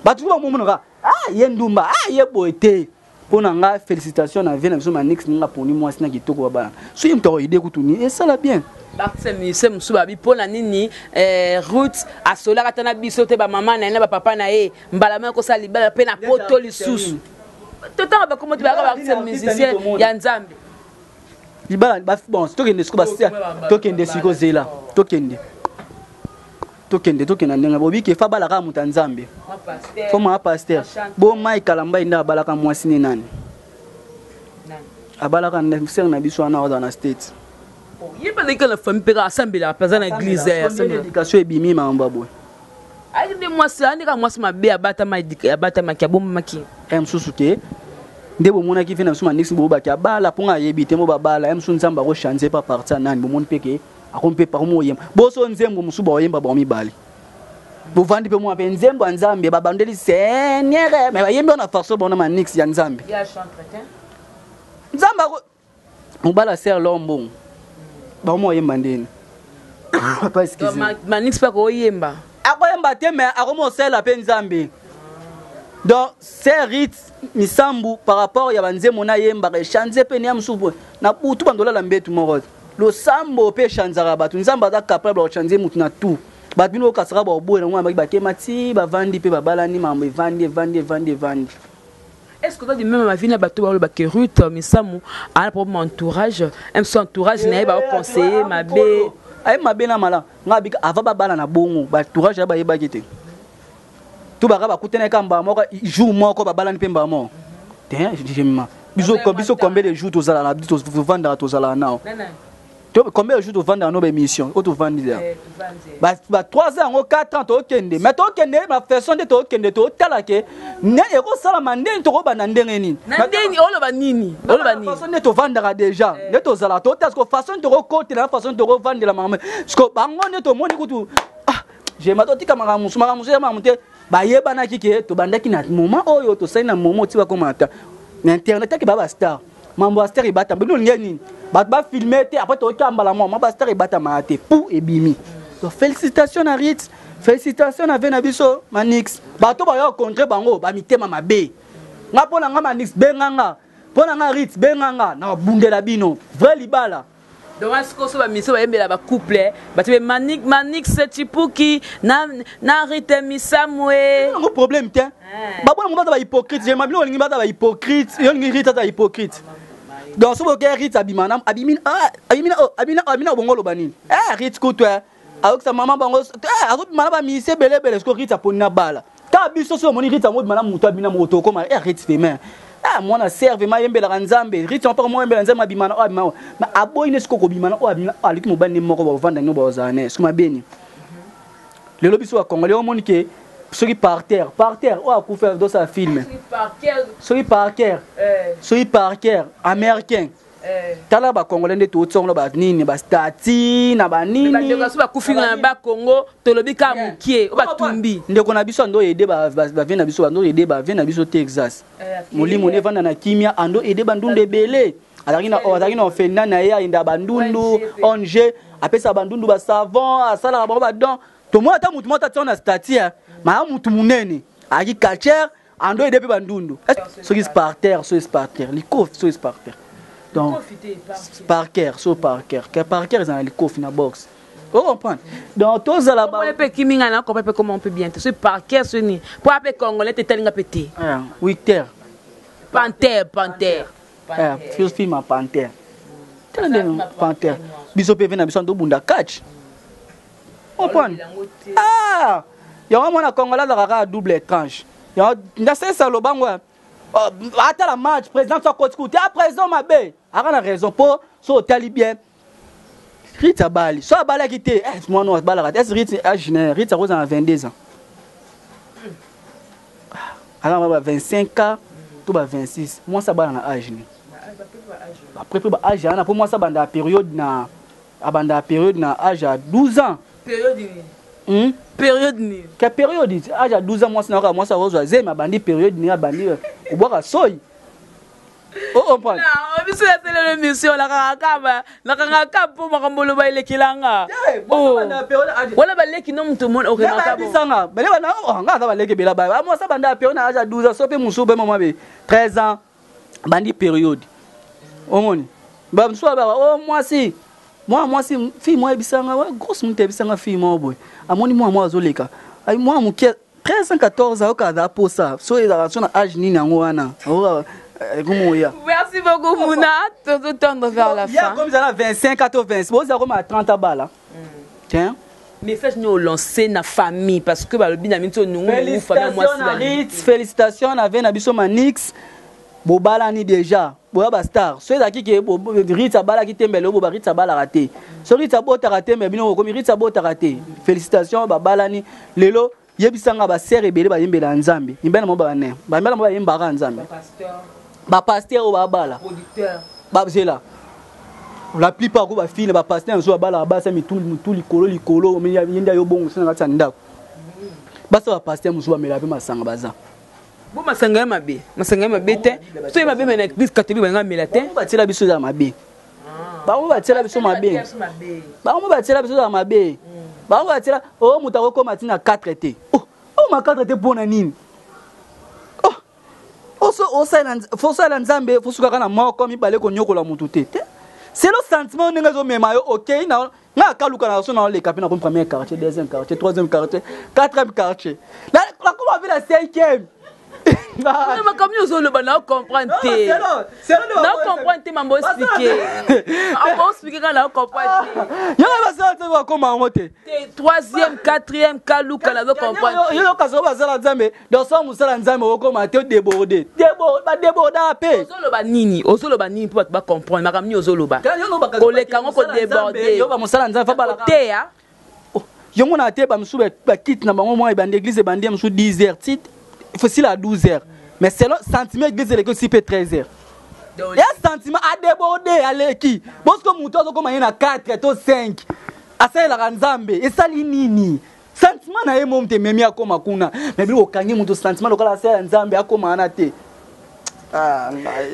Bato kutu bamomonaka ah ye ndumba ah ye boye te. Mpo na nga félicitation na vie na biso Manix ninga poni mwasi na kitoko wa bana. Soki moto akoyede kutu ni esala bien. Bakisa musicien mosusu babi mpo na nini eh, Ruth asolaka ata na biso te bamama na ye na bapapa na ye mbala moko kosala libala mpe na poto lisusu totanga bakoma te bayaka baartiste musicien ya nzambe libala bon tokende siko tokende siko zela tokende tokende tokende na ndenge bobi ke fa balaka moto ya nzambe fo maa pasteur bo mai kalamba nde abalaka mwasi ne nani abalaka sere na biso wana azala na state ye mpe azalaki na famille mpe asambelaka mpe aza na église éducation ebimi makambo ya boye ayaki nde mwasi ayaki kaka mwasi mabe abatamaki abombamaki ye mosusu te nde bomonaki ve na biso maniksi boyobaki abala mpo nga ayebi te mo babala ye mosusu nzambe akochange pa parti ya nani bomoni mpe ke akomi mpe akomi oyemba boso nzembo mosusu baoyemba bango mibale bovandi mpe mwa mpe nzembo ya nzambe babandeli seigneur me bayembi wana farso bango na manix ya nzambe nzambe ako mobali aser lor mbongo bango moko oyemba ndeni papa excuse manix mpe akoyemba akoyemba te mais akomi osalela mpe nzambe donc ser rit misambu par rapport ya banzembo nayembaka echange mpe neya mosusu na butu bandolala mbetu moko te losambo mpe echanzaka bato nzambe aza capable ya kochange motu na tout bato bino okasaka baoboye nango yambaki bakema ti bavandi mpe babalani makambo evandi evandi evandi evandi. Est-ce que toi même ma vie na bato ba ke Ruth Misamu a problème entourage, même son entourage na ye ba conseiller mabe. Aye mabe na mala nga bika avant babala na bongo ba entourage ya bayebaki te. To baka bakutana ka mbala moko jour moko babalani mpe mbala moko. Te jema biso biso combien de jours tozala na biso tovandaka tozala nao. Combien de jours tovandaka no ba émission oyo tovandi ya ba 3 ans yango 4 ans tokende mais tokende na façon nde tokende totala ke ne ekosalama ndenge tokobanda ndenge nini na ndenge oloba nini oloba nini façon nde tovandaka déjà nde tozalaka totala siko façon tokokotela na façon tokovandela makambo siko bango nde tomoni kutu ah jema totika makambo mosusu makambo mosusu ya makambo te bayebanaki ke tobandaki na moment oyo tosali na moment oti bakoma ata na internet ake ba ba star mambo ya star ebatama bino olingi nini bato bafilme te apres toyoki mbala mwa mambo ya star ebatamaka te pu ebimi donc félicitation na rit félicitation na ve na biso manix bato baya contre bango bamitema mabe nga mpo na nga manix benga nga mpo na nga rit benga nga na bundela bino vrai libala. Donc wana sikoyo so bamiso bayembela bacouple bato be manix manix chipuki na, na rite misamwe yango problème te babona ngo baza bahypocrite jema bino olingi baza bahypocrite yo olingi rite aza hypocrite donc soki oke rite abima na abimi abimi abimi abimi na bongo oloba nini eh rite kutu eh ayokisa mama bango eh azobima na bamise ebele ebele sikoyo rite aponi na bala kaka biso soki omoni rite yango obima na moto abina moko tokoma eh rite vraiment ah mwana serve ma yembelaka nzambe rite mpaka mwa yembela nzambe abima na oyo abima mais aboyi ne sikoyo kobima na oyo abima aliki mobali ne moko bavanda nino bazala ne siko mabeni lelo biso bacongolais omoni ke soki par terre par terre oyo akufa dosala film soki par terre soki par terre américain Eh. Tala ba congolais nde totsongo ba nini ba stati na ba nini. Ba ndeko ba kufi na ba Congo tolobi ka mukie o ba tumbi. Ndeko na biso ando aider ba ba vie na biso ando aider ba vie na biso Texas. Eh, Molimo ne vanda na kimia ando aider ba ndundu ebele. Azalaki na azalaki na orphelinat na ye ayinda ba ndundu ONG apesa ba ndundu ba savon asalaka bango ba don. Tomona ata mutu moko atia na stati ma mutu munene. Aki culture ando ede mpe bandundu soki sparter soki sparter likofi soki sparter donc sparker so parker ke parker ezala na likofi na box o comprendre donc tozala ba mpe kimi ngai na comprendre mpe comment mpe bien te soki parker soki nini mpo ape congolais te etalinga mpe te witer panter panter film ya panter tala nde panter biso mpe ve na biso tobunda catch Comprendre? Ah! Yango mwana congolais azalaka kaka double étrange. Yango ndasesa lobango. Oh, atala match président so akoti kutu te président mabe aka na raison mpo so otali bien Ritz abali so abalaki te eh, mwana oyo abalaka te ese Ritz age na Ritz akozala na 22 ans aza na ba 25 ans to ba 26 mwasi abala na age ni après ba age wana mpo mwasi abanda periode na abanda periode na age ya 12 ans periode nini hmm? Periode nini? Ka periode age ya 12 ans mwasi na mwasi akozwa zemi abandi periode ni abandi euh, kobwaka soyi. O comprendre? Na biso ya tele émission la kaka na kanga ka po makambo loba elekelanga. Oh. Wala baleki no mutu mon okendaka bo. Bisanga, bale bana oh nga aza baleki bela ba. Mwasi abanda periode na age ya 12 ans so pe musu be mama be 13 ans bandi periode. Omoni? Ba musu ba oh mwasi mwana mwasi fille moko ayebisanga grosse moto ayebisanga fille moko boye amoni mwana moko azoleka mwana moke 13 14 ayoka aza posa so ezalaka so na age nini yango wana ekomoya. Merci beaucoup Mouna, tozo tendre vers la fin. Comme ça 25 to 26, boza comme à 30 bala. Tiens. Message nous lancé na famille parce que balobi na minso nungu nungu famille mwasi ba. Félicitations na ve na biso Manix. Bobalani déjà. Boya ba star. So ezalaki ke Ritz abalaki te mbele obo ba Ritz abalaka te. So Ritz abotaka te mais bino bokomi Ritz abotaka te. Félicitations babalani lelo yebisanga ba sœur ebele bayembela Nzambe. Mibala mo ba ne. Ba mibala mo bayembaka Nzambe. Ba pasteur oyo babala. Bazela. La plupart ko ba fille ba pasteur nzo babala basa mitu mitu likolo likolo yenda yo bongo sina kati ya ndako. Basa ba pasteur mosusu bamela pe masanga baza. Bo masanga ya mabe, masanga ya mabe te. So ya mabe mais na église catholique banga mela te. Batiela biso ya mabe. Bango batiela biso mabe. Bango batiela biso ya mabe. Bango batiela oh moto akokoma ti na 4 te. Oh, oh ma 4 te pona nini? Oh. Oso osala fosala Nzambe fosukaka na moko mibale konyokola moto te. Te. C'est le sentiment ndenge ezomema yo okei na nga akaluka na so na oleka mpe nakomi premier quartier, deuxième quartier, troisième quartier, quatrième quartier, nakoma mpe na cinquième. Makambo nyonso ozoloba na comprendre te, na comprendre te. Mambo explique, mambo explique kaka na comprendre te. Yango basala te, bakoma yango te. Troisième, quatrième, kaluka nazo comprendre. Yo kasi basala Nzambe. Donc so mosala Nzambe okoma te, odéborde, badébordaka mpe. Ozoloba nini? Ozoloba nini mpo bato bacomprendre makambo nini ozoloba? Koleka yango kodéborde. Yo bamosala Nzambe fa balaka teya. Yango na te, bamosusu bakite na bango mwa ebandi église, ebandi ya mosusu 10 heures ti fosila à 12 heures, mais selon sentiment église eleki osi mpe 13 heures ya sentiment adéborde aleki. Bosiko moto azokoma ye na 4 to 5 asalelaka Nzambe, esali nini? Sentiment na ye mo moto ememi akoma kuna, mais biloko okangi moto sentiment lokola asalela Nzambe akoma wana te. Ah,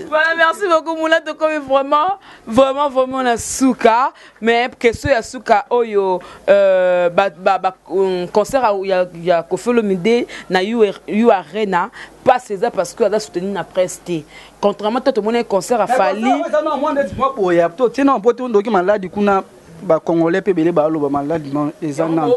voilà, merci beaucoup Moula. Tokomi vraiment vraiment vraiment na suka, mais question ya suka oyo ba, ba, ba, concert ya Koffi Olomide na U, U Arena passe eza parce que aza soutenu na presse te, contrairement to tomoni concert a Fally. Boya to tina mpo to ndoki maladi kuna, bacongolais mpe ebele baloba maladi non eza nano.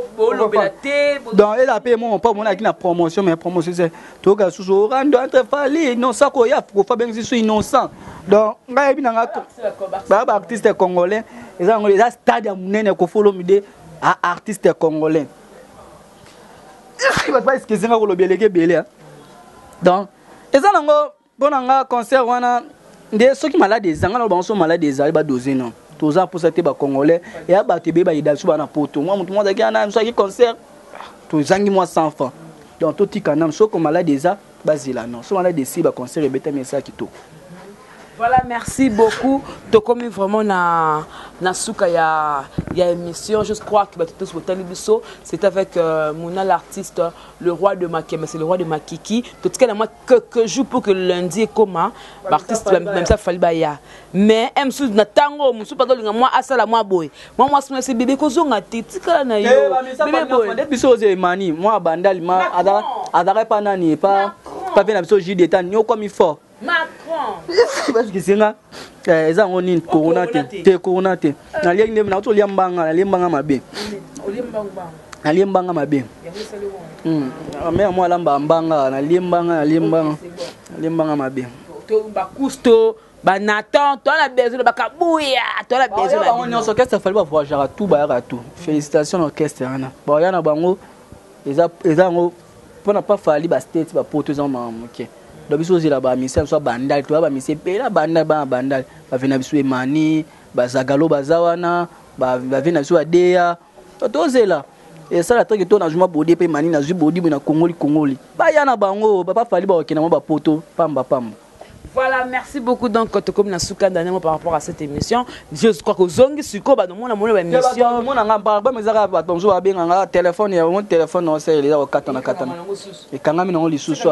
Donc eza mpe mo mpo omonaki na promotion, mais promotion se toyoka susu orando entre Fally Innocent koya Kofa bengisi su Innocent. Donc ngai yebi nanga baya baartiste congolais, eza yango, eza stade ya monene. Koffi Olomide a artiste congolais, bato baexcuse nga koloba eleki ebele. Donc eza nango mpo na nga concert wana nde soki maladi ezanga na bango, so maladi ezali badose non, toza mposa te. Bacongolais eya bato ebeye bayeda biso bana poto, mwa motu mwa azalaki wana soki concert tozangi mwa 100 francs. Donc totika nanu, soki maladi eza bazela non, so maladi esi baconcert ebetami, esala kitoko. Voilà, merci beaucoup. Tokomi vraiment na suka ya émission. Je crois que tous botali biso, c'est avec Mouna l'artiste, le roi de Makema, c'est le roi de Makiki. Tout cas, moi quelques jours pour que lundi comment l'artiste même ça Fally baya. Mais M sous na tango musu pardon linga moi asala moi boy. Moi moi c'est bébé kozonga te tikala na yo. Bébé boy. Biso ozo emani, moi bandali ma adara adara pa nani pa pe na biso jus d'état nyokomi fort. Macron. Baskisenga eza yango nini? Corona te, te corona te. Naliaki nde nauti olia mbanga, nalie mbanga mabe, nalie mbanga mabe. Mare mo alamba mbanga, nalie mbanga, nalie mbanga, nalie mbanga mabe. Bakusto banatan toa na besoin, bakabuya toa na besoin. Bango nyonso orchestre Fally bavoyageaka tout, bayaka tout. Félicitation na orchestre wana, baya na bango eza yango mpona pa Fally bastate bapoto eza makambo moke. Donc biso ozela bamisia biso ya Bandal, toya bamisia ebele ya Bandal, bana Bandal bave na biso emani, bazagalo baza wana, bave na biso badeya, tozela esala treke to nazwi mwa bodi mpe mani nazwi bodi boye na kongoli kongoli baya na bango papa Fally bakokenda mwa bapoto pamba pamba. Voilà, merci beaucoup. Donc, comme na souka dernier mot par rapport à cette émission, je crois que zongi suko ba mona mona ba émission. Mona nga ba ba mezaka ba bonjour ba benga nga téléphone ya mon téléphone no c'est les ko katana katana. E kangami nango lisusu.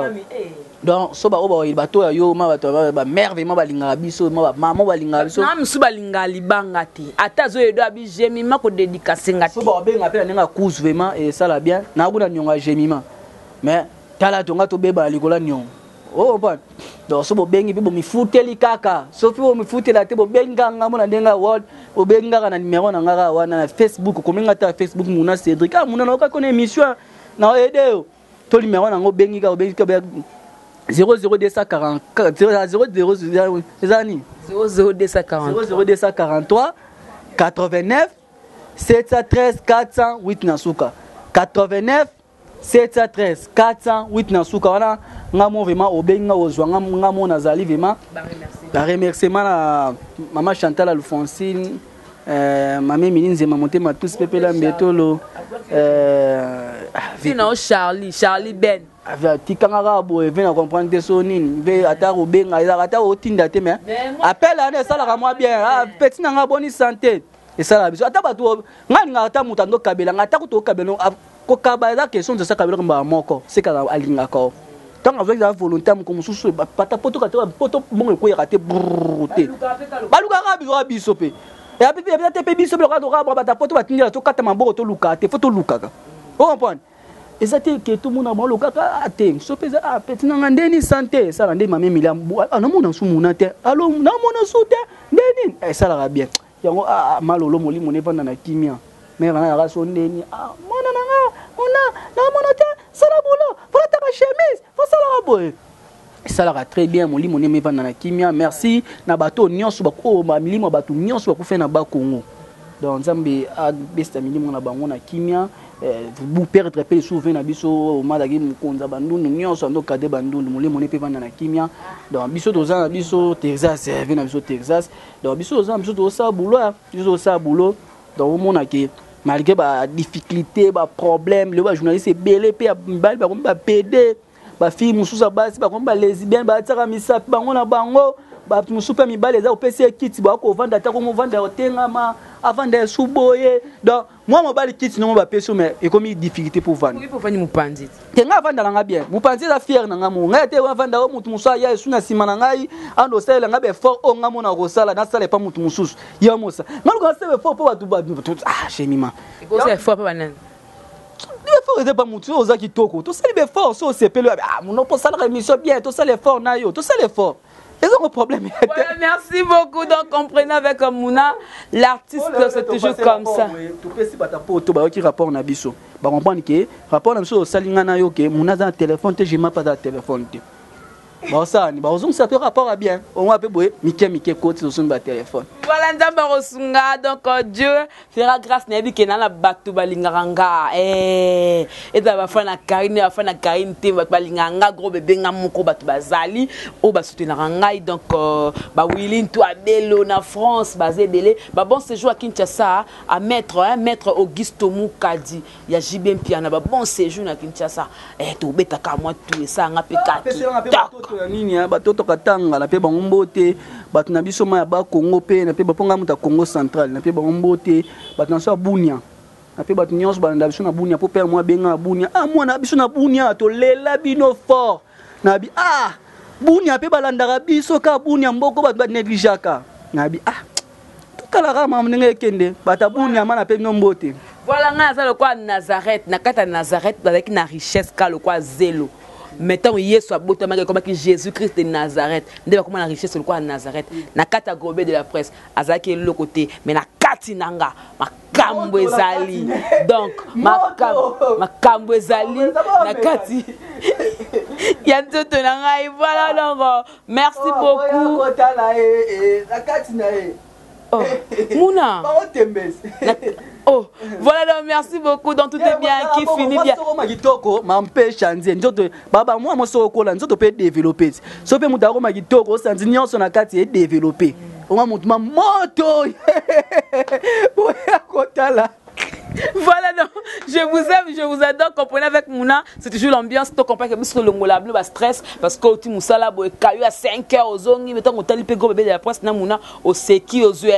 Donc so ba oba ba to ya yo ma ba to ba merveillement ba lingaka biso ma ba maman ba lingaka biso. Na musu ba linga libanga te. Ata zo edo abi Jemima ko dédicacer nga te. So ba benga pe na ndenge cause vraiment et ça la bien. Na kuna nyonga Jemima. Mais tala tonga to beba likola nyonga. Oh, bon. Donc so bobengi mpe bomifuteli kaka, soki bomifutela te, bobengi nga mo na ndenge ya world, bobengi kaka na numero na nga kaka wana na Facebook, okomi nga ta Facebook Muna Cédric, ah Muna naokaki na émission na aide yo to numero nango, obengi kaka, obengi kaka 00244 00 eza nini? 00243 00243 89 713 408 na suka, 89 713 408 na suka wana. Nga mo vraiment obengi nga, ozwa nga, nga mo nazali vraiment. Baremerciement na mama Chantal Alphonsine, mama Emili Nzema Motema tous pepela mbetolo. Sino Charlie, Charlie Ben. Tikanga kaka boye ve na comprendre te so nini ve ata kobenga ezalaka ata otinda te, mais appel wana esalaka mwa bien. Ah, petit na nga, boni santé? Esalaka biso ata bato ngai alingaka ata moto ando kabela ngai, ata kutu okabela, kokaba eza question tosa kabela mbala moko seka alingaka o ntango azwaki eza volonté ya moko mosusu pata poto kate poto bongo ekweyaka te brrr te, balukaka biso biso mpe eza te mpe biso mpe lokola bata poto batindela tokata maboko tolukaka te, fo tolukaka, ocomprendre? Eza te ke tomona bango lokaka te, so mpe eza petit nanga ndeni santé esala nde mama Emilia namona su muna te, alo namona su te ndeni esalaka bien yango. Malolo molimo nevanda na kimia mare na yaka so ndeni mwana na nga mona namona te, sala boulot, folataka chemise, fosalaka boye, esalaka très bien. Molimo ndenge evanda na kimia. Merci na bato nyonso oyo milimo ya bato nyonso bakufi na Bakongo. Donc Nzambe abesa milimo na bango na kimia. Bu perdre mpe lisusu na biso omalaki mokonzi ya Bandundu nyonso ando kade Bandundu, molimo ne mpe evanda na kimia. Donc biso toza na biso Texas, ve na biso Texas. Donc biso toza na biso tozosala boulot, biso tozosala boulot. Donc omona ke malgré badifficulté, baproblème, lelo bajournaliste ebele mpe ya mibali bakomi bapede, bafille mosusu ya basi bakomi balesbienne, batiaka misapi bango na bango. Bato mosusu mpe mibali eza kopesa ye kiti, bakovanda ata komovanda, otengama avanda esu boye. Donc mwa mobali kiti nongo bapesi yo, mais ekomi difficulté mpo vanda. Ofandi mopanzi. Te, ngai avanda na nga bien mopanzi, eza fier na nga mo ngai te avanda oyo motu mosusu aya esu na nsima na ngai ando osalela ngai baeffort oyo ngai mona kosala, nasala epa motu mosusu ya mosa ngai luka nasala effort mpo bato. Ah, Jemima. Ekosala effort mpo banani? Effort eza pa motu oyo oza kitoko, tosali baeffort so osepeli, ah monoko osalaka émission bien, tosala effort na yo, tosala effort, ezango problème. Voilà, merci beaucoup. Donc comprenez avec Mouna l'artiste, c'est toujours comme ça. Topesi bato poto bayoki rapport na biso, bacomprendre ke rapport na biso osali ngai na yo ke Mouna aza na téléphone te, Jema mpe aza na téléphone te, baosala ni baozongisa mpe rapport ya bien ongo mpe boye mike mike koti tosombi batelefone. Voilà, Nzambe akosunga. Donc Dieu fera grâce. Nayebi ke na na bato balingaka nga, ezala bafa na Karine, bafa na Karine te, bato balingaka nga gros bébé nga moko, bato bazali oyo basoutenaka ngai. Donc bawili nto abelo na France baza ebele. Babon séjour à Kinshasa à maître, hein, maître Auguste Mukadi ya JB Mpiana, babon séjour na Kinshasa. Tobetaka mwa tu esanga mpe kaki. Batoto ya nini, batoto katanga na mpe bango mbote, bato na biso ma ya Bakongo mpe na mpe baponga moto ya Congo Central na mpe bango mbote, bato na biso ya Bunia na mpe bato nyonso balanda biso na Bunia mpo pere mwa abenga na Bunia, ah mwana biso na Bunia tolela bino fort na bi, ah Bunia mpe balandaka biso ka Bunia mboko bato banégligeaka na bi, ah totalaka mama ndenge ekende, bato ya Bunia ma na mpe bino mbote. Voilà, ngai naza lokola Nazareth. Na kati ya Nazareth bazalaki na richesse ka lokola zelo, mais ntango Yesu abotamaki ekomaki Jésus Christ de Nazareth, nde bakoma na richesse lokola Nazareth. Na kati ya gobe de la presse azalaki eloko te, mais na kati na nga makambo ezali. Donc makambo ezali na kati ya nzoto na ngai. Voilà, donc merci beaucoup. Na kati na ye. Oh, Muna. Baotembesi. Oh. Oh, voilà donc merci beaucoup. Donc tout est bien qui finit bien. Akoma kitoko mampesha nzie nzoto baba mwa mwasi okola nzoto mpe développé ti so mpe moto akoma kitoko osanzi nyonso na kati edéveloppé omwa moto ma moto boya kotala. Voilà donc, je vous aime, je vous adore. Comprenez avec Mouna, c'est toujours l'ambiance. Tu comprends que biso longola bleu ba stress parce que tu musala bo kayu à 5 heures ozongi mais tant otali pe go bébé de la presse na Mouna oseki ozwe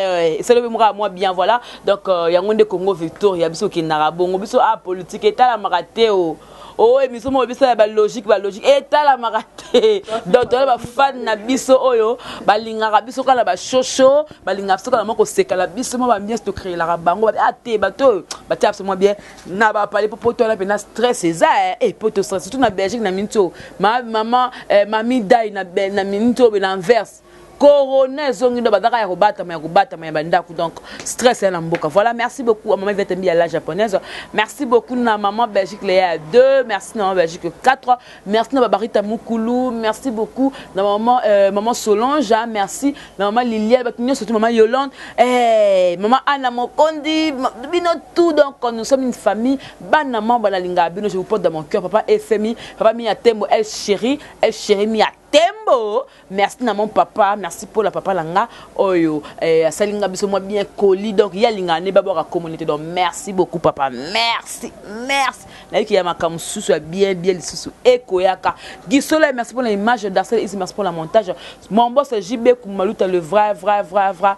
c'est le moi moi bien voilà. Donc yango nde Congo Victoria biso ki na bongo biso a politique etalamaka te o. Oh, émission moko biso ya ba logique ba logique etalamaka te. Donc toza bafan na biso oyo balingaka biso kaka na bashosho, balingaka biso kaka na mwa kosekala biso mwa baambiance tocréelaka bango. Ah te, bato oyo batia biso mwa bien na bapale po poto wana mpena stress eza e poto stress, surtout na Belgique na miniti oyo. Mama mami dai na miniti oyo na Anvers corona ezongi ndo bazaka ya kobatama ya kobatama ya bandako, donc stress ya na mboka. Voilà, merci beaucoup à maman Yvette Mbi ya la japonaise, merci beaucoup na maman Belgique Léa 2, merci na maman Belgique 4, merci na babarita Mukulu, merci beaucoup na maman Solange, hein, merci na maman Lilia bato nyonso, surtout maman Yolande, eh, maman Anna Mokondi bino tout. Donc nous sommes une famille, bana mamba nalinga bino, je vous porte dans mon cœur. Papa FMI, papa Mia Tembo, El Chéri, El Chéri Mia Tembo, merci na mon papa, merci pour la papa langa oyo asalinga biso mwa bien colis. Donc yalinga ne babwaka communauté, donc merci beaucoup papa, merci, merci. Nayiki ya makambo susu ya bien bien lisusu ekoyaka. Gisola, merci pour l'image. Darcel Isi, merci pour la montage. Mon boss JB Kumaluta, le vrai vrai vrai vrai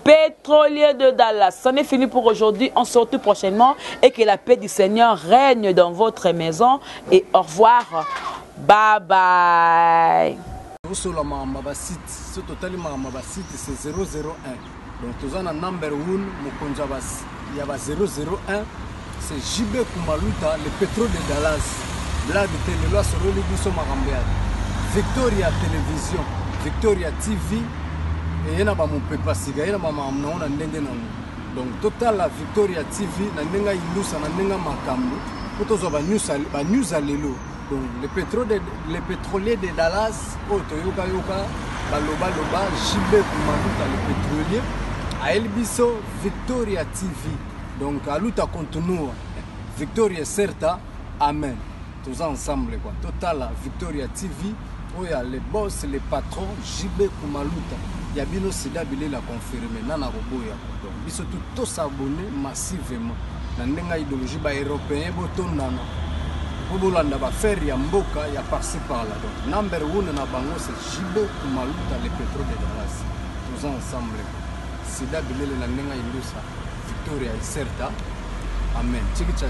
pétrolier de Dallas. C'en est fini pour aujourd'hui, on se retrouve prochainement et que la paix du Seigneur règne dans votre maison et au revoir, bye bye. Tosola makambo ya basite. So totali makambo ya basite, c'est 001. Donc toza na number 1, mokonzi ya ba 001, c'est JB Kumaluta, le pétrole de Dallas. Blague te, lelo asololi biso makambo ya Victoria Télévision, Victoria TV eye na bamopepa sika, ye na bamakambo nango na ndenge nango. Donc totala Victoria TV na ndenge ayindusa na ndenge makambo mpo tozwa banews ya lelo. Donc le pétrolier de Dallas oyo toyokayoka balobaloba, JB Kumaluta le pétrolier ayeli biso Victoria TV. Donc aluta continua, victoria certa, amen. Toza ensemble quoi. Totala Victoria TV oyo ya le boss, le patron JB Kumaluta ya bino sida bilela confirme nana koboya. Donc biso tu tos'abonner massivement na ndenge ya idéologie baeuropéen, botondana mpo bolanda baaffaire ya mboka ya par-ci par-là. Donc number one na bango, c'est JB Kumaluta, le pétrole de Dallas. Toza ensemble, sida bilele na ndenge ya indusa, victoria ecerta, amen. Chikicha.